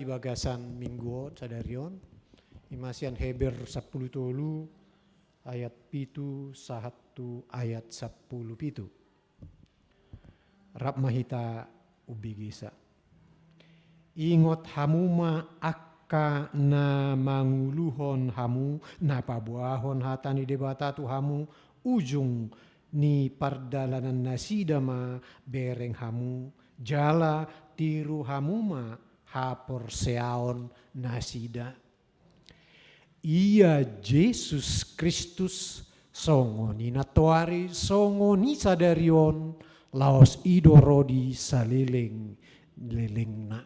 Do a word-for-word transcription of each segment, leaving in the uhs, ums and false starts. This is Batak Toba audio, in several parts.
Di bagasan minggu on, sadari on, ima sian Heber sampulu tolu ayat pitu sahat tu ayat sampulu pitu. Rap ma hita umbegesa. Ingot hamu ma angka na manguluhon hamu, na paboahon hata ni Debata tu hamu, ujung ni pardalanan nasida ma bereng hamu, jala tiru hamu ma haporseaon nasida. Ia Jesus Kristus, songon i nantoari, songon i sadari on, laos i do ro di saleleng-lelengna.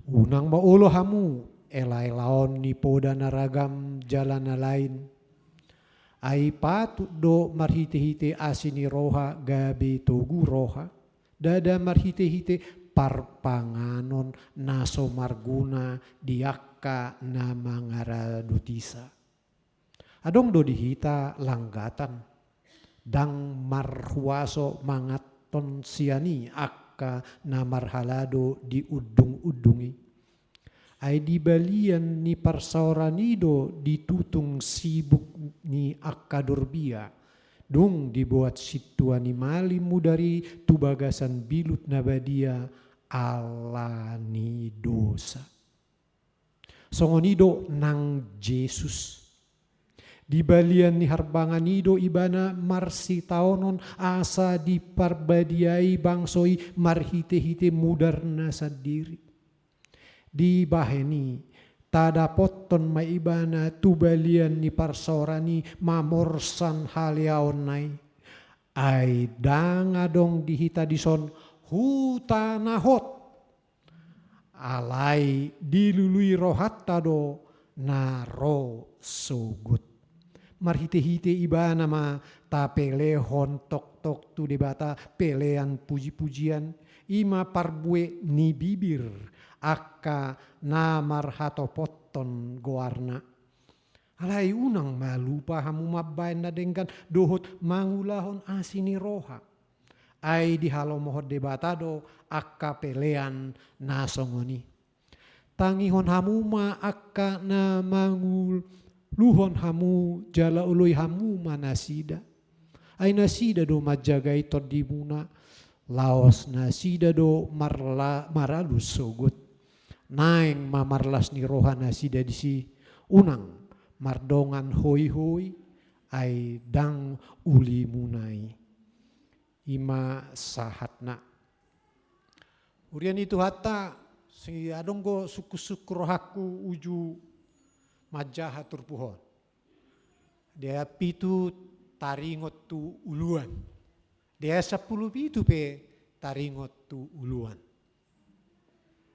Unang ma olo hamu elaelaon ni poda na ragam jala na lain. Ai patut do marhitehite asi ni roha gabe togu roha, ndada marhitehite parpanganon na so marguna di angka na mangaradotisa. Adong do di hita langgatan, ndang marhuaso manganhon sian i angka na marhalado di undungundung i. Ai di balian ni parsaoran i do ditutung sibuk ni angka dorbia, dung diboan sintua ni malim mudar i tu bagasan bilut na badia ala ni dosa. Songon i do nang Jesus. Di balian ni harbangan i do ibana marsitaonon asa diparbadiai bangso i marhitehite mudarna sandiri. Dibahen i, tadapothon ma ibana tu balian ni parsaoran i mamorsan haleaonna i. Ai ndang adong di hita dison huta na hot. Alai dilului rohanta do na ro sogot. Marhitehite ibana ma tapelehon tongtong tu Debata pelean pujipujian, ima parbue ni bibir angka na marhatopothon goarna. Alai unang ma lupa hamu mambahen na denggan dohot mangulahon asi ni roha. Ai dihalomohon Debata do angka pelean na songon i. Tangihon hamu ma angka na manguluhon hamu jala oloi hamu ma nasida. Ai nasida do manjagai tondimuna, laos nasida do marla-, maralus sogot. Naeng ma marlas ni roha nasida disi, unang mardongan hoihoi, ai ndang ulimuna i. Ima sahatna. Huria ni Tuhanta, sai adong do sungkunsungkun rohangku uju manjaha turpuk on. Di ayat pitu taringot tu uluan. Di ayat sampulu pitu pe taringot tu uluan.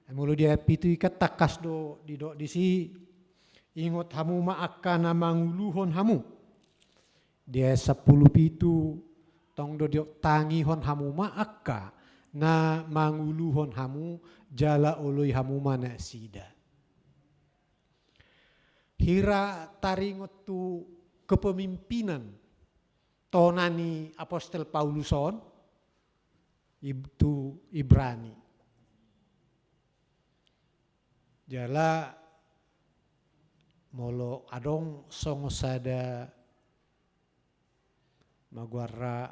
Ai molo di ayat pitu i kan tangkas do didok disi, ingot hamu ma angka na manguluhon hamu. Di ayat sampulu pitu tong do didok, tangihon hamu ma angka na manguluhon hamu jala oloi hamu ma nasida. Hira taringot tu kepemimpinan tona ni apostel Paulus on, ib-, tu Ibrani. Jala molo adong songon sada maguarra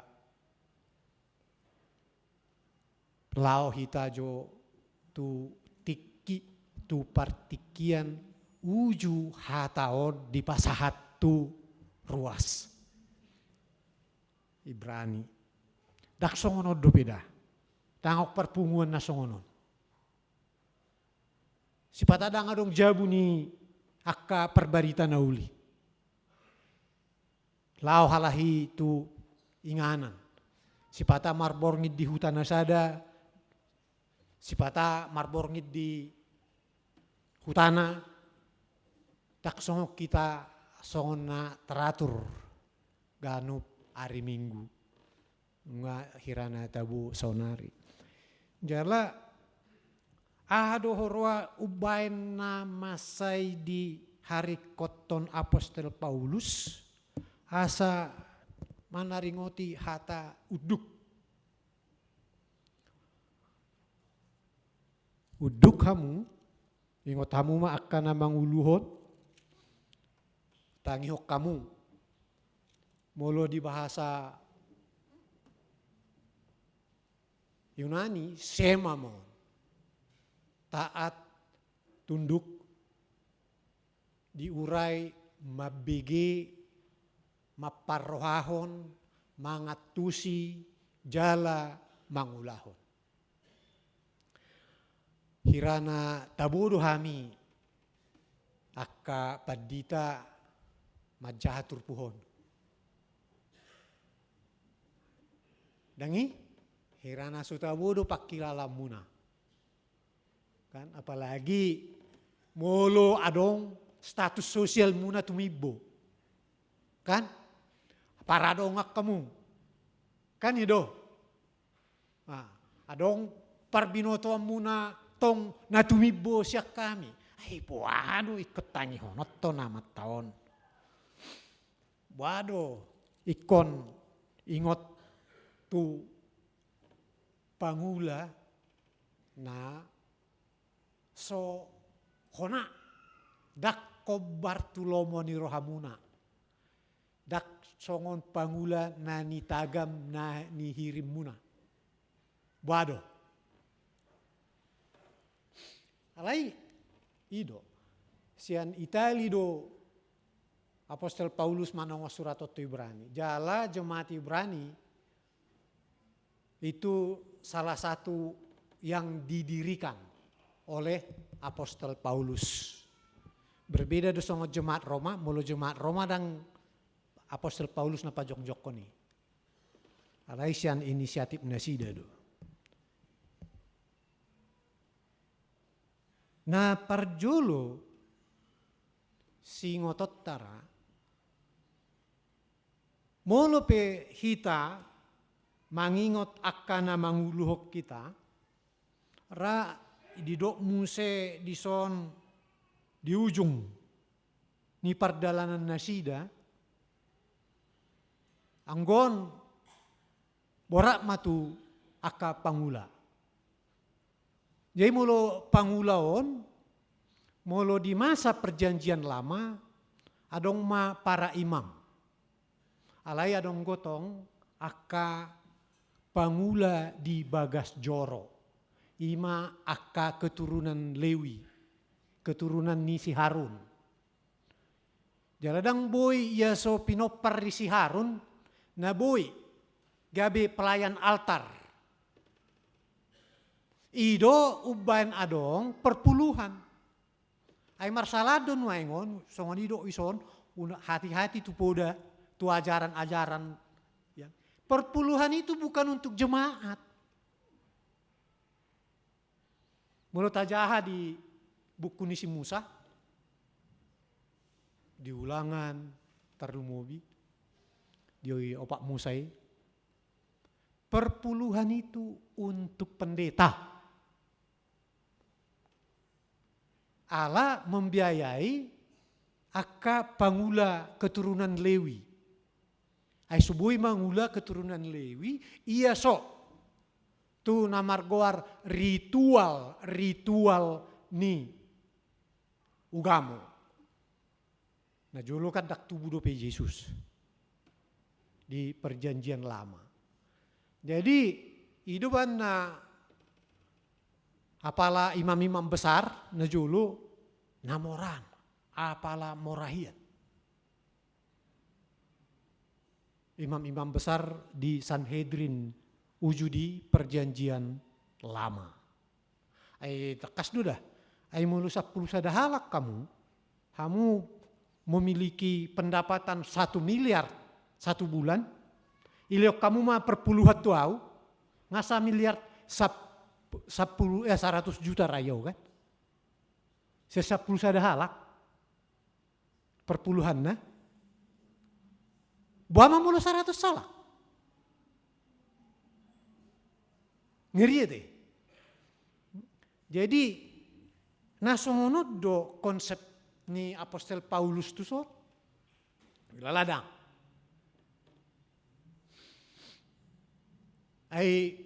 lao hita jo tu tingki, tu partingkian uju hata on dipasahat tu ruas. Ibrani. Ndang songon on dope da. Ndang adong parpunguan na songon on. Sipata ndang adong jabu ni angka parbarita na uli. Lao halak i tu inganan. Sipata marborngin di huta na sada, sipata marborngin di hutana, ndang songon hita songon na teratur ganup ari Minggu. Nunga hira na tabo saonari. Jala, aha do huroha umbahen na mansai diharingkothon apostel Paulus, asa manaringoti hata unduk. Unduk hamu, ingot hamu ma angka na manguluhon, tangihon hamu. Molo di bahasa Yunani, shema ma on. Taat, tunduk, diurai mambege, mamparrohahon, mangantusi, jala mangulahon. Hira na tabo do hami angka pandita manjaha turpuk on. Ndang i, hira na so tabo do pangkilalaanmuna. Kan, apalagi molo adong status sosialmuna tumimbo. Kan? Paradongan hamu. Kan i do. Nah, adong parbinotoanmuna tong na tumimbo sian hami. Ai boha do ingkon tangihononta on amanta on. Boha do ingkon ingot tu pangula na so hona, ndang hombar tu lomo ni rohamuna. Ndang songon pangula na nitagam na nihirimmuna. Boha do. Alai i do. Sian Itali do Apostel Paulus manongos surat on tu Ibrani. Jala jemaat Ibrani itu salah satu yang didirikan oleh Apostel Paulus. Berbeda do songon jemaat Roma, molo jemaat Roma ndang Apostel Paulus na pajongjongkon i. Alai sian inisiatif nasida do. Na parjolo, siingotonta ra, molo pe hita mangingot angka na manguluhon hita, ra didok muse dison di ujung ni pardalanan nasida, anggo on borat ma tu angka pangula. Jadi molo pangula on, molo di masa Perjanjian Lama, adong ma para imam. Alai adong gotong angka pangula di bagas joro. I ma angka keturunan Lewi, keturunan ni si Harun. Jala ndang boi ia so pinompar ni si Harun, na boi gabe pelayan altar. I do umbaen adong perpuluhan. Ai marsalahan do nuaeng on, songon i do ison, hati-hati tu poda, tu ajaran-ajaran. Ya. Perpuluhan itu bukan untuk jemaat. Molo tajaha di buku ni si Musa, di Ulangan, tarlumobi di Opat Musa i, perpuluhan itu untuk pendeta. Ala membiayai angka pangula keturunan Lewi. Ai so boi mangula keturunan Lewi, ia so tu na margoar ritual, ritual ni ugamo. Na jolo kan ndang tubu dope Jesus di Perjanjian Lama. Jadi i do umbaen na apala imam-imam besar na jolo na moran, apala mora hian. Imam-imam besar di Sanhedrin uju di Perjanjian Lama. Ai tangkas do da. Ai molo sampulu sada halak hamu, hamu memiliki pendapatan satu miliar satu bulan, ilehon hamu ma perpuluhan tu au, nga samiliar sap-, sampulu, eh, saratus juta ra i au kan. Sian sampulu sada halak. Perpuluhanna. Boha ma molo saratus halak? Ngeri ate. Jadi na songon on do konsep ni Apostel Paulus tuson. Lala ndang. Ai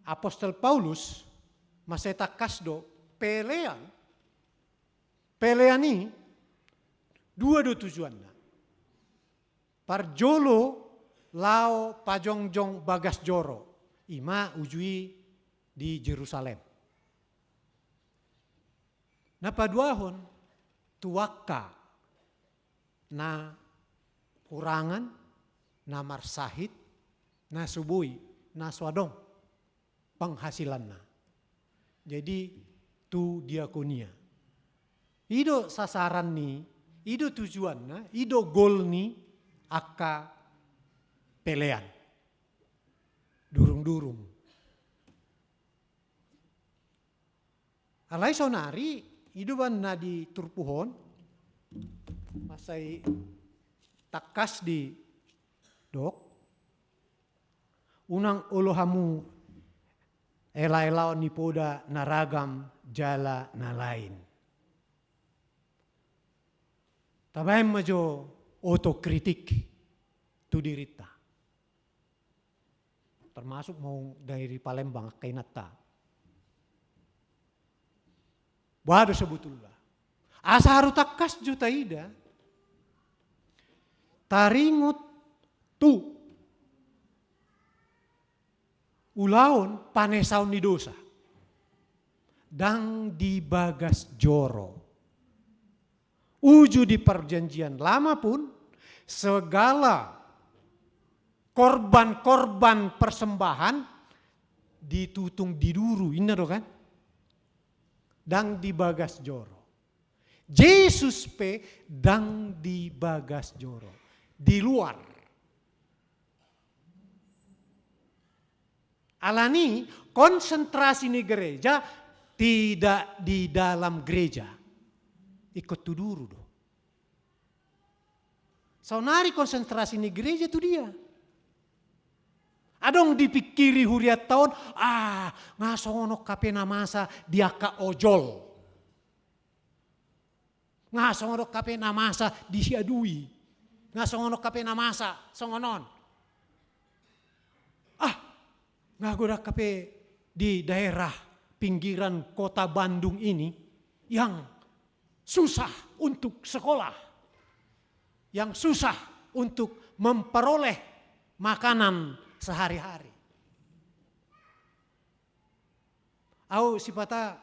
Apostel Paulus Mansai tangkas do, pelean, pelean i dua do tujuanna. Parjolo laho pajongjong bagas joro, i ma uju i di Jerusalem. Na paduahon tu angka na hurangan, na marsahit, na so boi, na so adong penghasilanna. Jadi tu diakonia. I do sasaran ni, i do tujuanna, i do goal ni angka pelean. Durung-durung. Alai saonari, i do umbahen na di turpuk on, mansai tangkas didok, unang olo hamu elaelaon ni poda na ragam jala na lain. Tabaen ma jo otokritik tu dirinta. Termasuk molo dari Palembang, angka inanta. Boha do sebetulna? Asa haru tangkas jo taida, taringot tu ulaon panesaon ni dosa. Ndang di bagas joro. Uju di Perjanjian Lama pun, segala korban-korban persembahan ditutung di duru, inna do kan? Ndang di bagas joro. Jesus pe ndang di bagas joro, di luar. Alani konsentrasi ni gereja tidak di dalam gereja. Ingkon tu duru do. Saonari konsentrasi ni gereja tu dia? Adong dipingkiri hurianta on, ah, nga songon on hape na masa di angka ojol. Nga songon on hape na masa di siadui. Nga songon on hape na masa songon on. Ah, nga godang hape di daerah pinggiran kota Bandung ini yang susah untuk sekolah, yang susah untuk memperoleh makanan sehari-hari. Au sipata,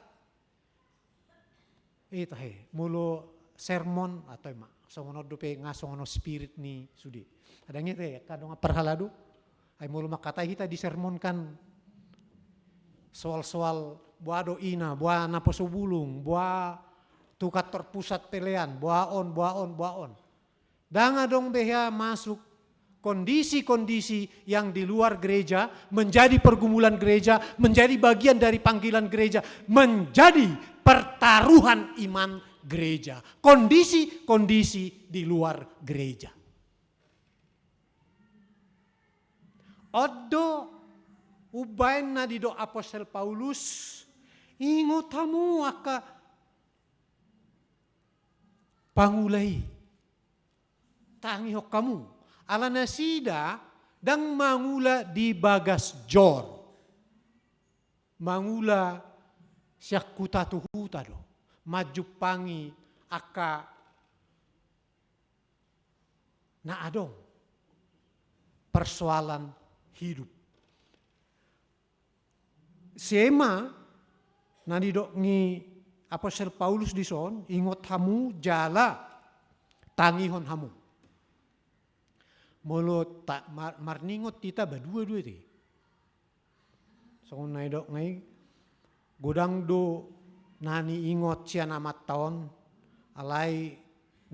eh, tahe, molo sermon atau ma, songon on dope nga songon on spirit ni sude. Adong i te, angka dongan parhalado. Ai molo mangkatai hita di sermon kan soal-soal boha do ina, boha naposo bulung, boha tu kantor pusat pelean, boha on, boha on, boha on. Ndang adong be hea masuk kondisi-kondisi yang di luar gereja, menjadi pergumulan gereja, menjadi bagian dari panggilan gereja, menjadi pertaruhan iman gereja. Kondisi-kondisi di luar gereja. On do umbahen na didok apostel Paulus, ingot hamu angka pangula i. Tangihon hamu. Ala nasida ndang mangula di bagas jor. Mangula sian huta tu huta do. Manjumpangi angka na adong persoalan hidup. Sian i ma na nidok ni apostel Paulus dison, ingot hamu jala tangihon hamu. Molo ta-, mar-, marningot hita ba dua-dua i. Songon na nidok nai, godang do na niingot sian amanta on, alai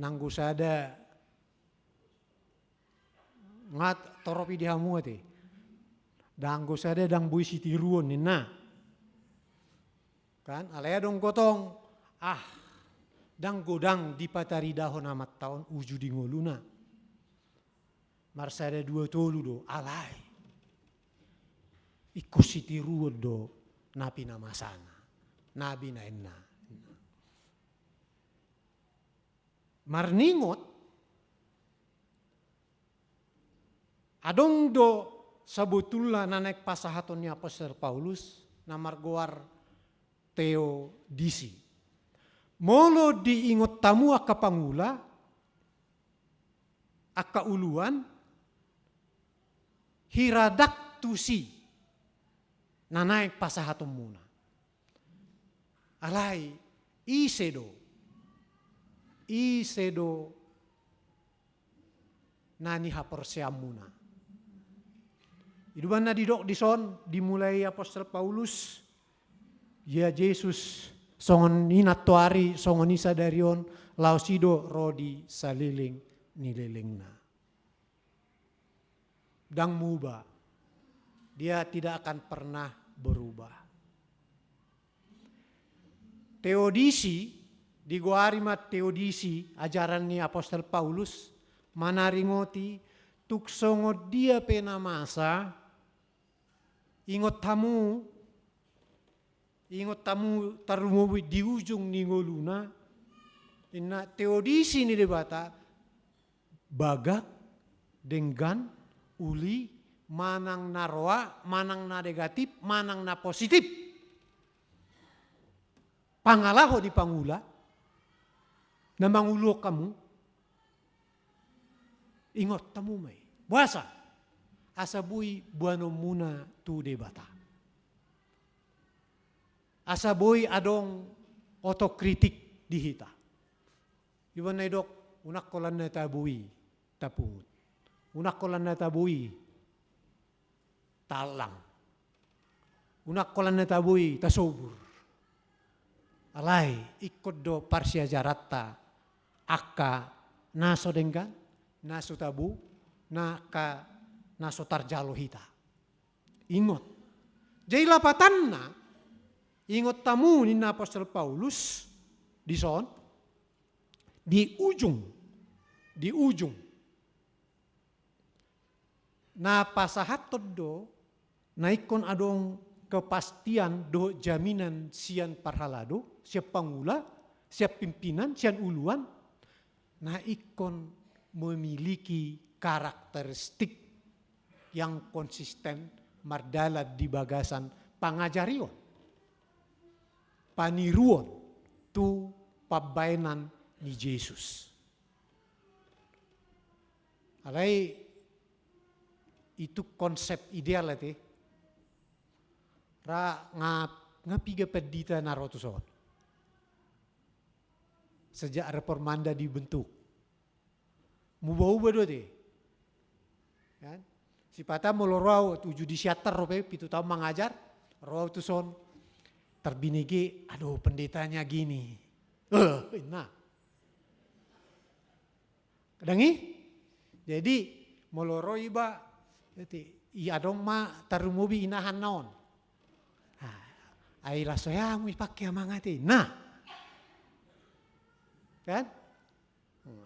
nanggo sada nga torop i di hamu ate. Nanggo sada ndang boi sitiruon ninna. Kan, alai adong gotong, ah, ndang godang dipataridahon amanta on uju di ngoluna. Marsada dua tolu do, alai. Ingkon sitiruon do na pinamasana, na binaenna. Marningot, adong do sabotulna na naeng pasahaton ni apostel Paulus, na margoar teodisi. Molo diingot hamu angka pangula, angka uluan, hira ndang tusi na naeng pasahatonmuna. Alai ise do, ise do na nihaporseaonmuna? I do umbahen na didok dison, dimulai apostel Paulus, ia Jesus songon i nantoari, songon i sadari on, laos i do ro di saleleng ni lelengna. Ndang muba. Dia tidak akan pernah berubah. Teodisi, digoari ma teodisi, ajaran ni apostel Paulus, manaringoti, tung songon dia pe na masa, ingot hamu, ingot hamu tarlumobi di ujung ni ngoluna, inna teodisi ni Debata, bagak, denggan, uli, manang na roa, manang na negatif, manang na positif. Pangalaho ni pangula, na manguluhon hamu, ingot hamu ma i. Boasa? Asa boi boanonmuna tu Debata. Asa boi adong otokritik di hita. Iba na idok, unang holan na taboi tapungut. Unang holan na taboi taallang. Unang holan na taboi tasobur. Alai ingkon do parsiajaranta angka na so denggan, na so tabo, na angka na so tarjalo hita. Ingot. Jadi lapatanna, ingot hamu ninna apostel Paulus dison, di ujung, di ujung. Na pasahathon do, na ingkon adong kepastian dohot jaminan sian parhalado, sian pangula, sian pimpinan, sian uluan, na ingkon memiliki karakteristik yang konsisten mardalan di bagasan pangajarion, paniruon tu pambaenan ni Jesus. Alai itu konsep ideal ate. Ra nga, nga piga pandita na ro tuson. Sejak reformanda dibentuk. Muba-uba do ate. Kan? Sipata molo ro au uju di Siantar dope, pitu taon mangajar, ro au tuson. Tarbinege, aduh pendetanya gini. Eh, inna. Dang i? Jadi, molo ro iba, i adong ma tarlumobi inahanna on. Ah, ai laos so hamu ipake amang ate. Nah. Kan?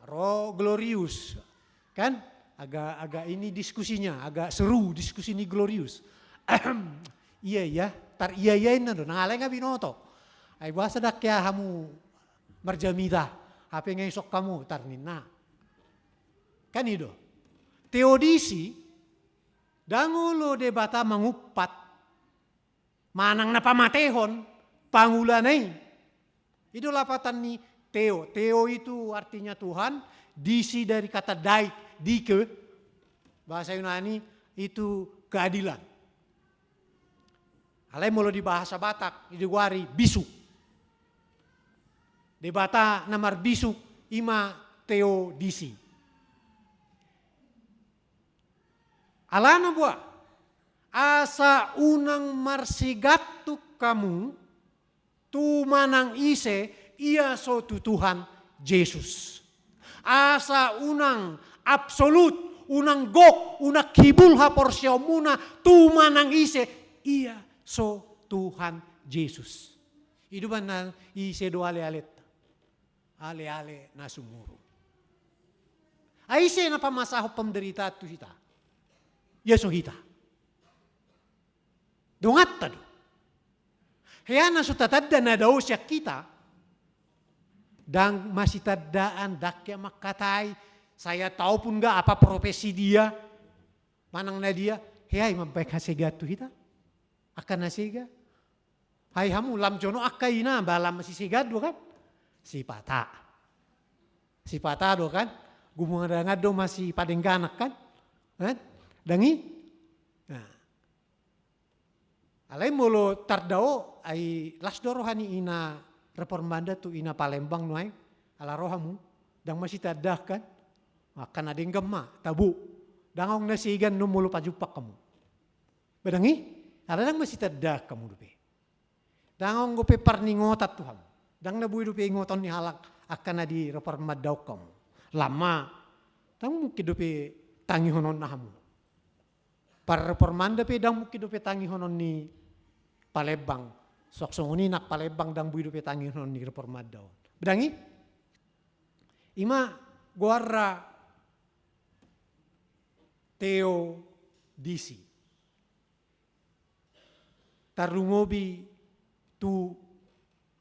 Ro Glorius. Kan? Agak, agak ini diskusinya, agak seru diskusi ni Glorius. Iya, iya, tar iya, iya inna do. Nang alai nga binoto. Ai boasa ndang hea hamu marjamita, hape nga isok hamu, tar ninna. Kan i do. Teodisi, ndang olo Debata mangumpat manang na pamatehon pangulana i. I do lapatan ni theo. Theo itu artinya Tuhan, disi dari kata daik, dike. Bahasa Yunani itu keadilan. Alai molo di bahasa Batak, digoari bisuk. Debata na marbisuk, i ma teodisi. Alana boha? Asa unang marsigantung hamu tu manang ise, ia so tu Tuhan Jesus. Asa unang absolut, unang gok, unang hibul haporseaonmuna tu manang ise, ia so Tuhan Jesus. I do umbahen na ise do ale-alenta. Ale-ale na sumurung. Ai ise na pamasahon penderitaan tu hita? Ia so hita. Donganta do. Hea na so tatanda na dao sian hita, ndang masitandaan, ndang hea mangkatai, saya tahu pun nggak apa profesi dia, manang na dia, hea i mambahen hasegaan tu hita, angka na sega. Ai hamu lam jonok angka ina, ba lam masisegan do kan? Sipata. Sipata do kan? Gumangan do masipadengganan kan? Kan? Dang i? Nah. Alai molo tardao, ai las do roha ni ina reformanda tu ina Palembang nuaeng, ala rohamu, dang masitandaan kan? Angka na denggan ma, tabo. Dang adong na segan do molo pajumpang hamu. Ba dang i? Ala dang masitandaan hamu dope. Dang adong dope parningotan tu hamu. Dang na boi dope ingoton ni halak angka na di reformanda on hamu. Lam ma, dang mungkin dope tangihononna hamu. Parreformanda pe dang mungkin dope tangihonon ni Palembang. Suang songon i nang Palembang dang boi dope tangihonon ni reformanda on. Ba dang i? I ma goarna teodisi. Tarlumobi tu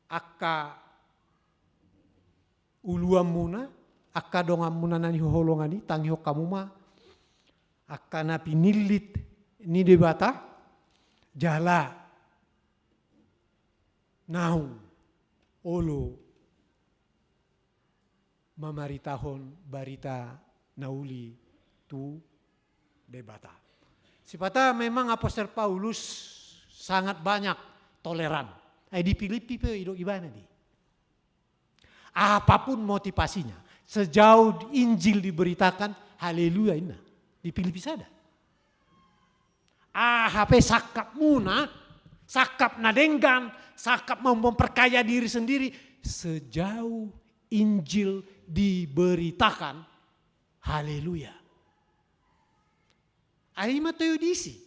angka uluanmuna, angka donganmuna na nihaholongan i, tangihon hamu ma angka na pinillit ni Debata, jala naung olo mamaritahon barita na uli tu Debata. Sipata memang Apostel Paulus sangat banyak toleran. Ai di Filipi pe didok ibana di. Apapun motivasinya, sejauh Injil diberitakan, haleluya inna. Di Filipi sada. Aha pe sangkapmuna, sangkap na denggan, sangkap mau memperkaya diri sendiri, sejauh Injil diberitakan, haleluya. Ai i ma teodisi.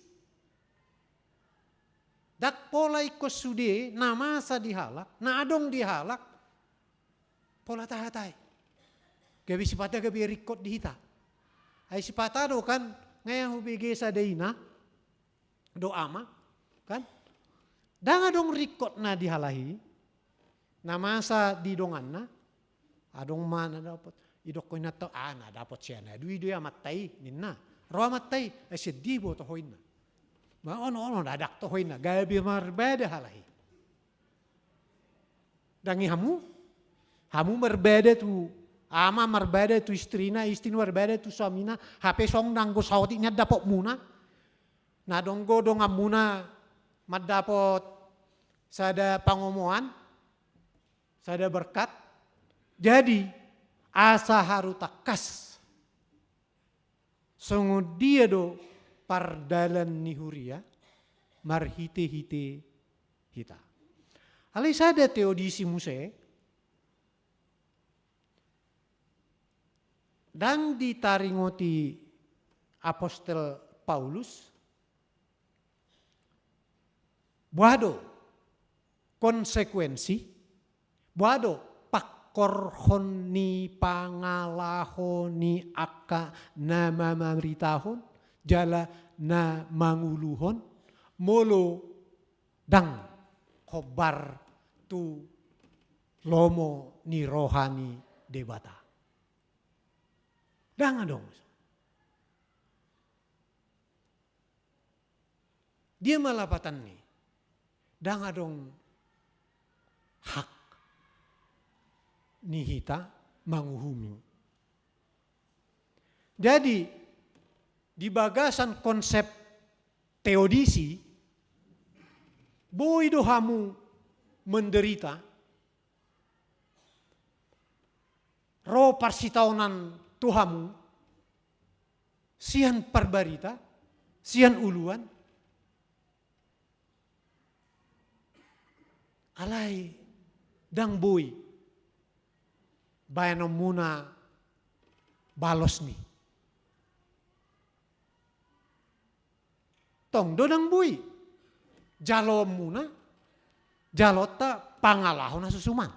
Dang pola ingkon sude na masa di halak, na adong di halak, pola tahatai. Gabe sipata gabe ringkot di hita. Ai sipata do kan, nga ia hubege sada ina dohot ama, kan? Dang adong ringkotna di halak i, na masa di donganna, adong ma na dapot, didok ho inanta, ah, na dapot sian adui do i amanta i, ninna. Ro amanta i, eh, sedih boto ho inna. Ba on, on, on, ndang toho inna, gabe marbada halak i. Dang i hamu? Hamu marbada tu ama, marbada tu istrina, istri marbada tu suamina, hape songon nanggo saotik nian dapotmuna. Na dong do donganmuna mandapot sada pangomoan, sada berkat. Jadi, asa haru tangkas songon dia do pardalan ni huria marhite-hite hita. Alai sada teodisi muse, dang ditaringoti Apostel Paulus, boha do konsekuensi, boha do pangkorhon ni pangalaho ni angka na mamaritahon jala na manguluhon, molo dang hombar tu lomo ni roha ni Debata. Dang adong. Dia ma lapatanni? Dang adong hak ni hita manguhumi. Jadi, di bagasan konsep teodisi, boi do hamu menderita, ro parsitaonan tu hamu, sian parbarita, sian uluan, alai dang boi baenonmuna balos ni. Tong do dang boi jaloonmuna, jaloonta pangalaho na so suman.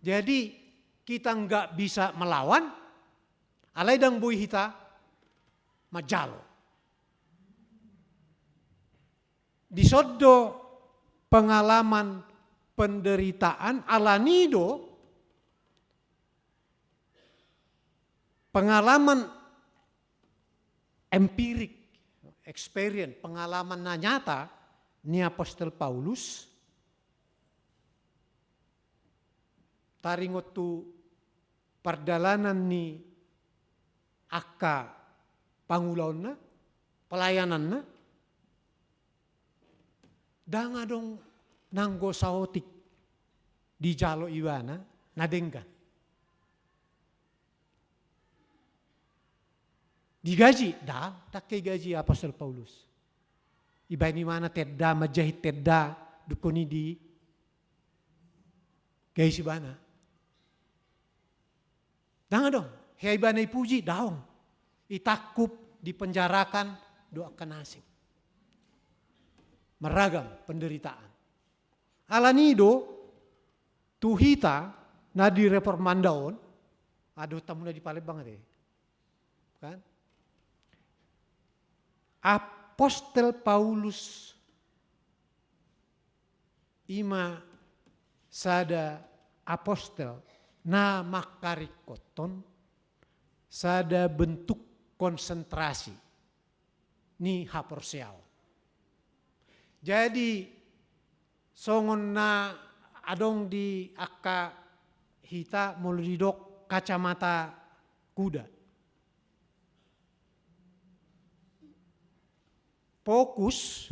Jadi, kita nggak bisa melawan, alai dang boi hita manjalo. Dison do pengalaman penderitaan, alani do pengalaman empirik, experience, pengalaman na nyata, ni apostel Paulus taringot tu pardalanan ni angka pangulaonna, pelayananna, ndang adong nanggo saotik dijalo ibana na denggan. Digaji? Ndang tangke gaji apostel Paulus. Ibaen ibana tenda, manjahit tenda, dungkon i digaji ibana. Ndang adong. Hea ibana ipuji? Daong. Itangkup, dipenjarakan dohot angka na asing. Maragam penderitaan. Alani do tu hita na di Reformanda on, aduh, tamu na di Palembang ate. Kan? Apostel Paulus ima sada apostel na mangkaringkothon sada bentuk konsentrasi ni haporseaon. Jadi, songon na adong di angka hita molo didok kacamata kuda. Fokus,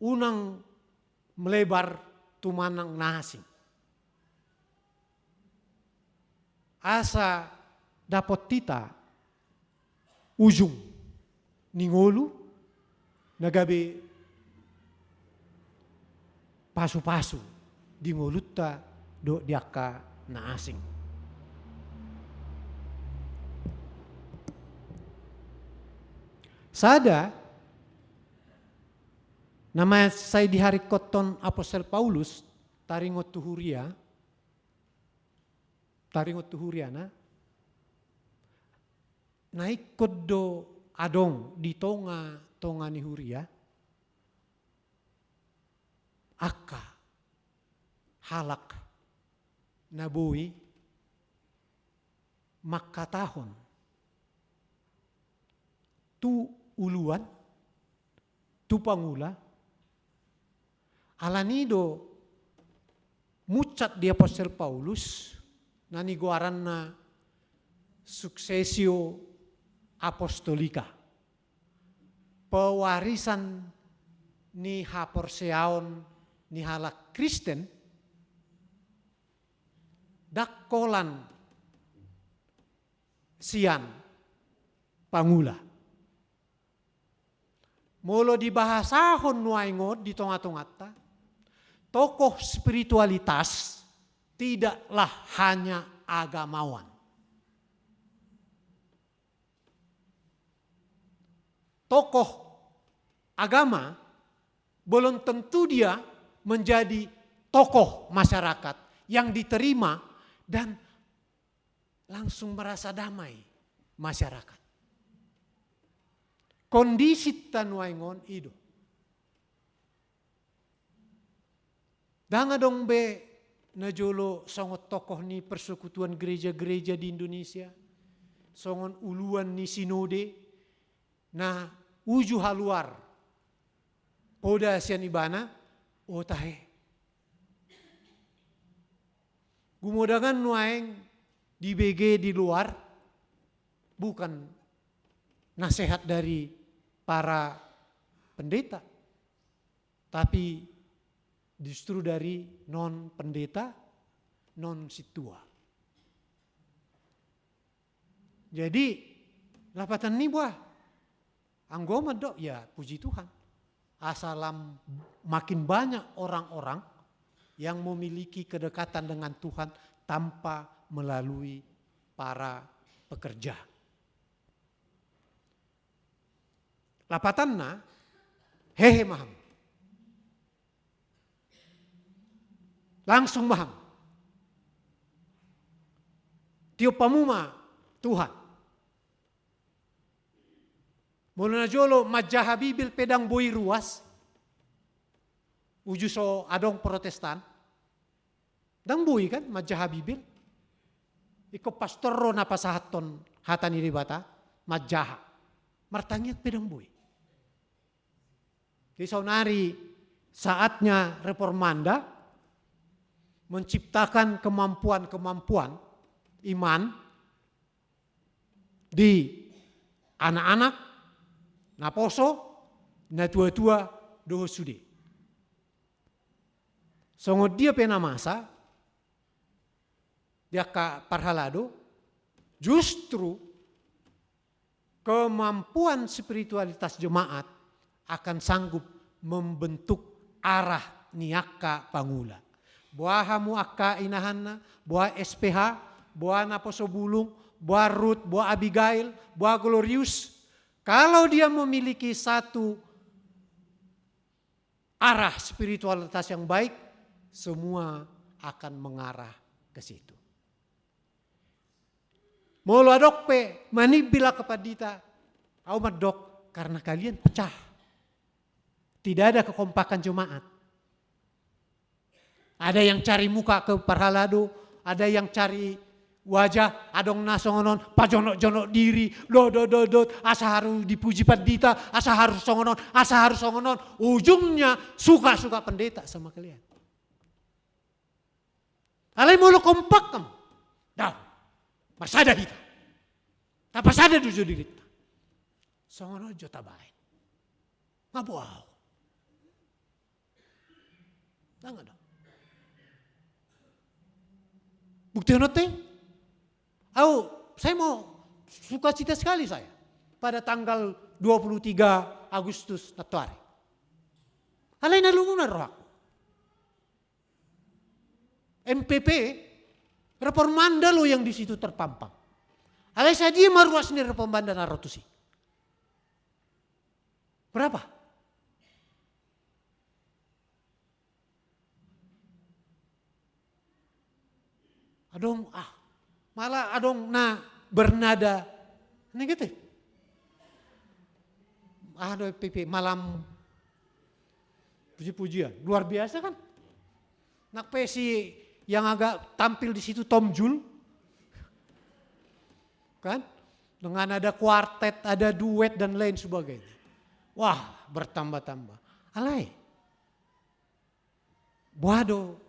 unang melebar tu manang na asing. Asa dapot hita ujung ni ngolu na gabe pasu-pasu di ngolunta dohot di angka na asing. Sada na mansai diharingkothon apostel Paulus taringot tu huria, taringot tu huriana, na ingkon do adong di tonga-tonga ni huria angka halak na boi mangkatahon tu uluan, tu pangula, alani do munsat di apostel Paulus na nigoaranna successio apostolica, pewarisan ni haporseaon ni halak Kristen, ndang holan sian pangula. Molo dibahasahon nuaeng on di tonga-tonganta, tokoh spiritualitas tidaklah hanya agamawan. Tokoh agama belum tentu dia menjadi tokoh masyarakat yang diterima dan langsung merasa damai masyarakat. Kondisi ta nuaeng on i do. Ndang adong be najolo songon tokoh ni persekutuan gereja-gereja di Indonesia, songon uluan ni sinode, na uju haluar poda sian ibana, o tahe. Gumodangan nuaeng dibege di luar, bukan nasihat dari para pendeta, tapi justru dari non pendeta, non sintua. Jadi, lapatan ni boha? Anggo mandok, ya puji Tuhan. Asa lam makin banyak orang-orang yang memiliki kedekatan dengan Tuhan tanpa melalui para pekerja. Lapatanna, hehe ma hamu. Langsung ma hamu. Tiop hamu ma Tuhan. Molo najolo manjaha Bibel pe ndang boi ruas, uju so adong Protestan, ndang boi kan manjaha Bibel. Ingkon pastor do na pasahathon hata ni Debata, manjaha. Martangiang pe ndang boi. Jadi saonari saatnya reformanda menciptakan kemampuan-kemampuan iman di anak-anak, naposo, natua-tua, dohot sude. Songon dia pe na masa di angka parhalado, justru kemampuan spiritualitas jemaat akan sanggup membentuk arah ni angka pangula. Boha hamu angka inahanna, boha S P H, boha naposo bulung, boha Rut, boha Abigail, boha Glorius. Kalau dia memiliki satu arah spiritualitas yang baik, semua akan mengarah ke situ. Molo adong pe manimbil angka pandita, au mandok, karena kalian pecah. Tidak ada kekompakan jemaat. Ada yang cari muka ke parhalado, ada yang cari wajah, adong na songon on, pajonok-jonok diri, dot, dot, dot, dot, asa harus dipuji pandita, asa harus songon on, asa harus songon on. Ujungnya suka-suka pendeta sama kalian. Alai molo kompak hamu, dao, marsada hita. Tapasada do jo dirinta. Songon on jo tabaen. Nga boha au. Ndang adong. Bukti hononte? Au, saya mau sukacita sekali saya. Pada tanggal dua puluh tiga Agustus nantoari. Alai na lungun rohangku. M P P, reformanda lo yang di situ terpampang. Alai sadia ma ruas ni reformanda na ro tusi? Berapa? Adong, ah, malah adong na bernada negatif. Ah, do P P malam puji-pujian. Luar biasa kan? Nang pe si yang agak tampil di situ Tom Jul. Kan? Dengan ada kuartet, ada duet dan lain sebagainya. Wah, bertambah-tambah. Alai. Boha do?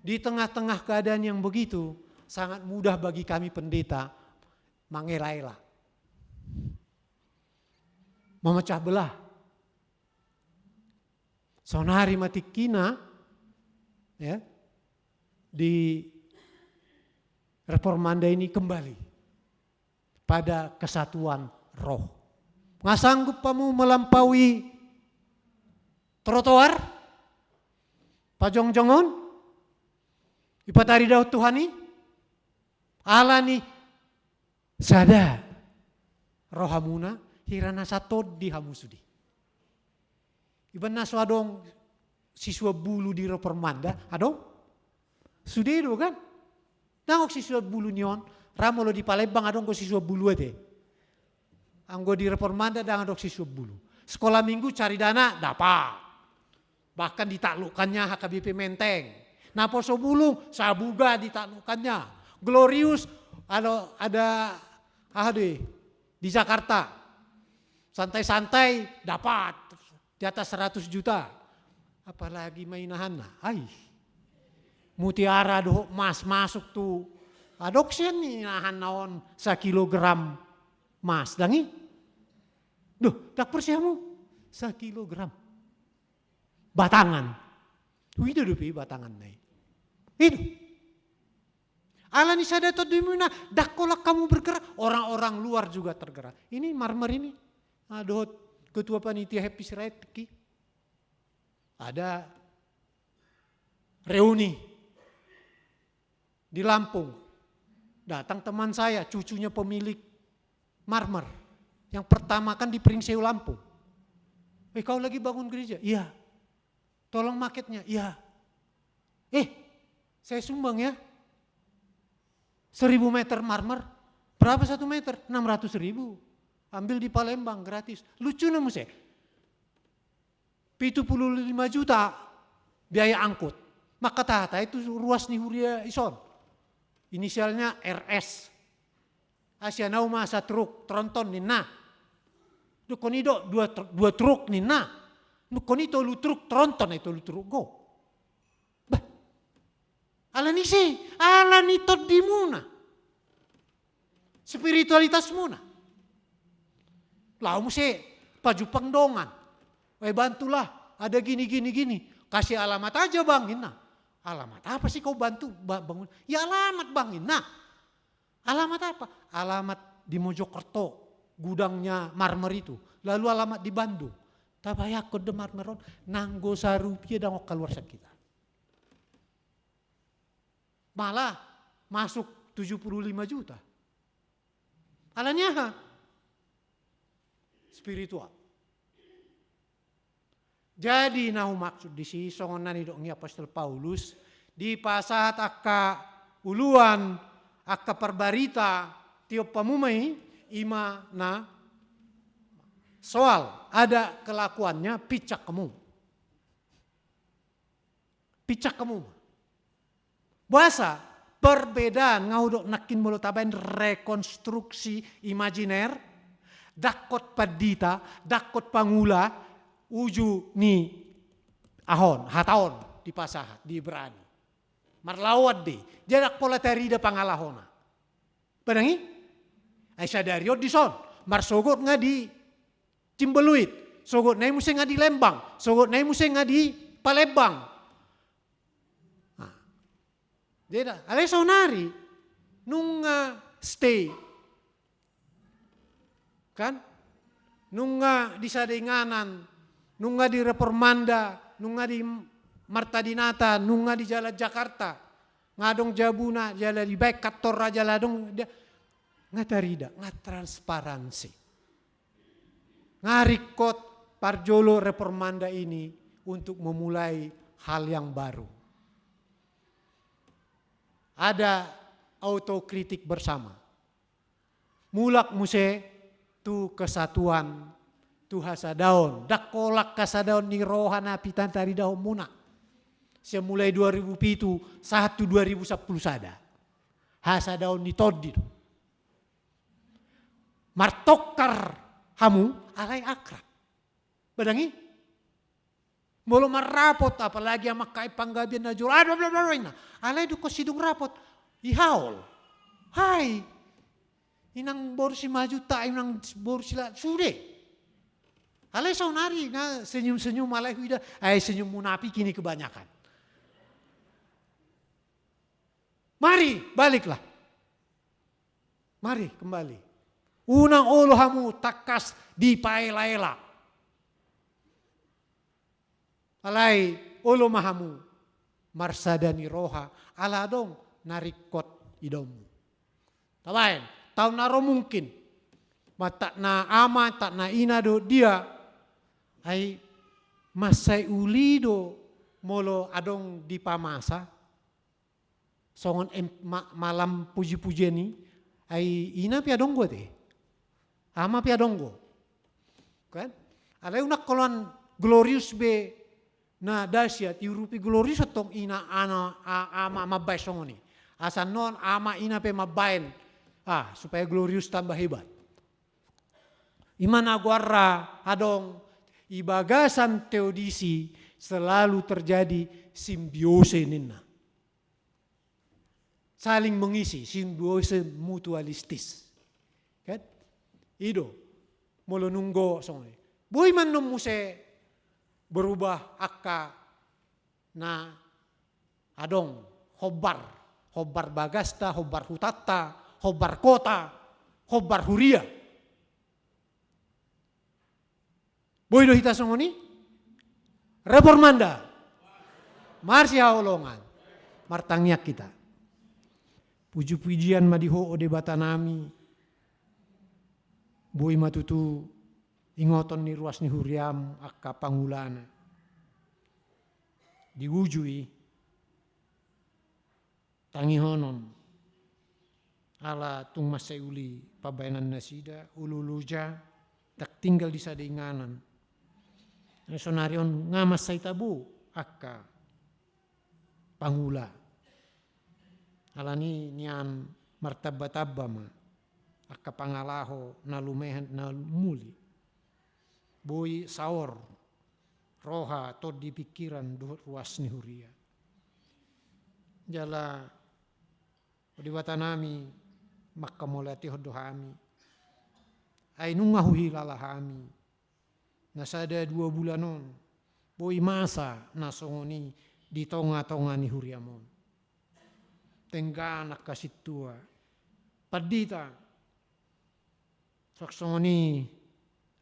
Di tengah-tengah keadaan yang begitu, sangat mudah bagi kami pendeta mangela-ela. Memecah belah. Saonari ma tingkina, ya, di reformanda ini kembali pada kesatuan roh. Nga sanggup hamu melampaui trotoar, pajongjongon, dipataridahon Tuhan i, alani sada rohamuna, hira na satondi hamu sude. Iba na so adong sisuan bulu di reformanda, adong? Sude do kan? Ndang adong sisuan bulu ni on, ra molo di Palembang adong do sisuan bulu ate. Anggo di reformanda ndang adong sisuan bulu. Sekolah minggu cari dana, dapat. Bahkan ditaklukkannya H K B P Menteng. Naposo bulung, Sabuga ditaklukkannya. Glorius, ada, ada, ah, di, di Jakarta. Santai-santai, dapat. Di atas seratus juta. Apalagi ma inahanna. Ai. Mutiara dohot mas masuk tu. Adong sian inahanna on sakilogram mas. Ndang i? Duh, ndang porsea hamu. Sakilogram. Batangan. Huida dope batangan na i. Itu. Alani sada tondimuna, ndang holan hamu bergerak, orang-orang luar juga tergerak. Ini marmer ini. Ah, dohot ketua panitia Happy Siraet ki. Ada reuni di Lampung. Datang teman saya, cucunya pemilik marmer. Yang pertama kan di Pringseu Lampung. Eh, kau lagi bangun gereja? Iya. Tolong marketnya? Iya. Eh, saya sumbang ya. Seribu meter marmer. Berapa satu meter? Enam ratus ribu. Ambil di Palembang, gratis. Lucu na muse. Pitu pulu lima juta biaya angkut. Maka tahata itu ruas ni huria ison. Inisialnya R S. Asi anau ma satruk tronton ninna. Dukon i do dua tr-, dua truk ninna. Nungkon i tolu truk tronton, ai tolu truk gok. Bah. Ala ni ise, ala ni tondimuna. Spiritualitasmuna. Laho muse pajumpang dongan. Eh, bantulah, ada gini, gini, gini. Kasih alamat aja, Bang, ninna. Alamat apa sih kau bantu, Ba-, Bang? Ya alamat, Bang, ninna. Alamat apa? Alamat di Mojokerto, gudangnya marmer itu. Lalu alamat di Bandung. Tabayangkon do marmer on, nanggo sarupiah ndang on kaluar sian hita. Malah masuk tujuh puluh lima juta. Ala ni aha? Spiritual. Jadi, na humaksud disi, songon na nidok ni apostel Paulus, dipasahat angka uluan, angka parbarita, tiop hamu ma i, i ma na soal, ada kelakuannya, pinsang hamu. Pinsang hamu ma. Boasa, perbedaan, nga hudok nangkin molo tabaen rekonstruksi imajiner, dangkot pandita, dangkot pangula, uju ni aha on, hata on, dipasahat, di Ibrani. Marlaoan do i, jadi ndang pola tarida pangalahona. Padang i? Ai sadari on dison, marsogot nga di Cimbeluit, sogot nai muse nga di Lembang, sogot nai muse nga di Palembang. Nah, jadi, alai saonari, nunga stay. Kan? Nunga di sada inganan, nunga di Reformanda, nunga di Marta Dinata, nunga di Jalan Jakarta. Nga adong jabuna, jala dibaen kantorna, jala adong dia. Nga tarida, nga transparansi. Nga ringkot parjolo Reformanda ini untuk memulai hal yang baru. Ada autokritik bersama. Mulak muse tu kesatuan, tu hasadaon. Ndang holan hasadaon ni roha na pintor taridahonmuna. Sian mulai dua ribu pitu sahat tu dua ribu sampulu sada. Hasadaon ni tondi do. Martongkar hamu alai akrab. Padang i? Molo marrapot, apalagi amang K M panggabean na jolo, aduh, bla, bla, bla, inna. Alai dungkon sidung rapot, ihaol. Hai. Inang boru Simanjuntak, inang boru Sila, sude. Alai saonari, na senyum-senyum alai huida, ai senyum munafik ini kebanyakan. Mari, baliklah. Mari kembali. Unang olo hamu tangkas dipaela-ela. Alai olo ma hamu marsada ni roha, ala adong na ringkot idaonmu. Tabaen, taon na ro mungkin. Mantak na ama, mantak na ina do dia. Ai mansai uli do molo adong dipamasa. Songon em-, ma-, malam puji-pujian i, ai ina pe adong do ate. Ama pe adong do. Kan? Alai unang holan glorius be na dahsyat, diurupi glorius antong ina, ana, a-, ama mambaen songon i. Asa annon ama ina pe mambaen, ah, supaya glorius tambah hebat. I ma na goarna adong, di bagasan teodisi selalu terjadi simbiose ninna. Saling mengisi, simbiose mutualistis. Kan? I do, molo nunga songon i. Boi ma annon muse berubah angka na adong hombar, hombar bagasta, hombar hutanta, hombar kota, hombar huria. Boi do hita songon i? Reformanda. Marsihaholongan. Martangiang hita. Puji-pujian ma di Ho, o Debata nami. Boi ma tutu ingoton ni ruas ni huriam angka pangulana. Di uju i tangihonon. Ala tung mansai uli pambaenan nasida, olo-olo ja, ndang tinggal di sada inganan. Sonari on nga mansai tabo angka pangula. Ala ni nian martamba-tamba ma angka pangalaho na lumean na muli. Boi saor roha, tondi, pingkiran dohot ruas ni huria. Jala o Debata nami, manghamauliatehon do hami, ai nunga huhilala hami na sada dua bulan on boi masa na songon i di tonga-tonga ni huriam on. Denggan angka sintua, pandita, songon i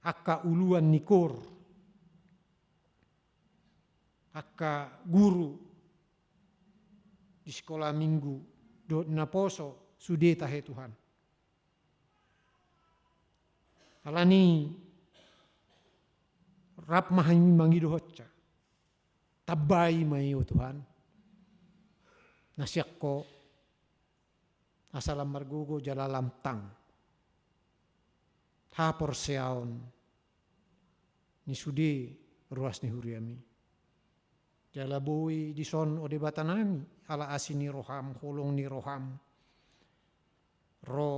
angka uluan ni kor, angka guru di sikola minggu dohot naposo, sude tahe Tuhan. Alani rap ma hami mangidohonsa. Tambai ma i, o Tuhan, na sian Ho, asa lam margogo jala lam tang haporseaon ni sude ruas ni huriam i. Jala boi dison, o Debata nami, ala asi ni roham, holong ni roham, ro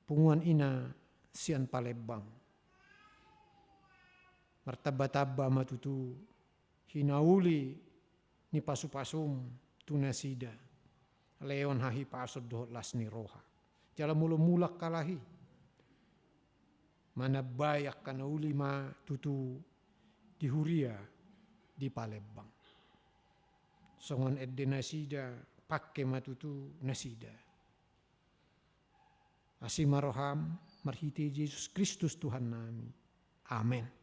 punguan ina sian Palembang. Martamba-tamba ma tutu hinauli ni pasu-pasum tu nasida, lehon hahipason dohot las ni roha. Jala molo mulak halak i, manambai angka na uli ma tutu di huria di Palembang. Songon ende nasida, pangke ma tutu nasida. Asi ma roham, marhite Jesus Kristus Tuhan nami. Amen.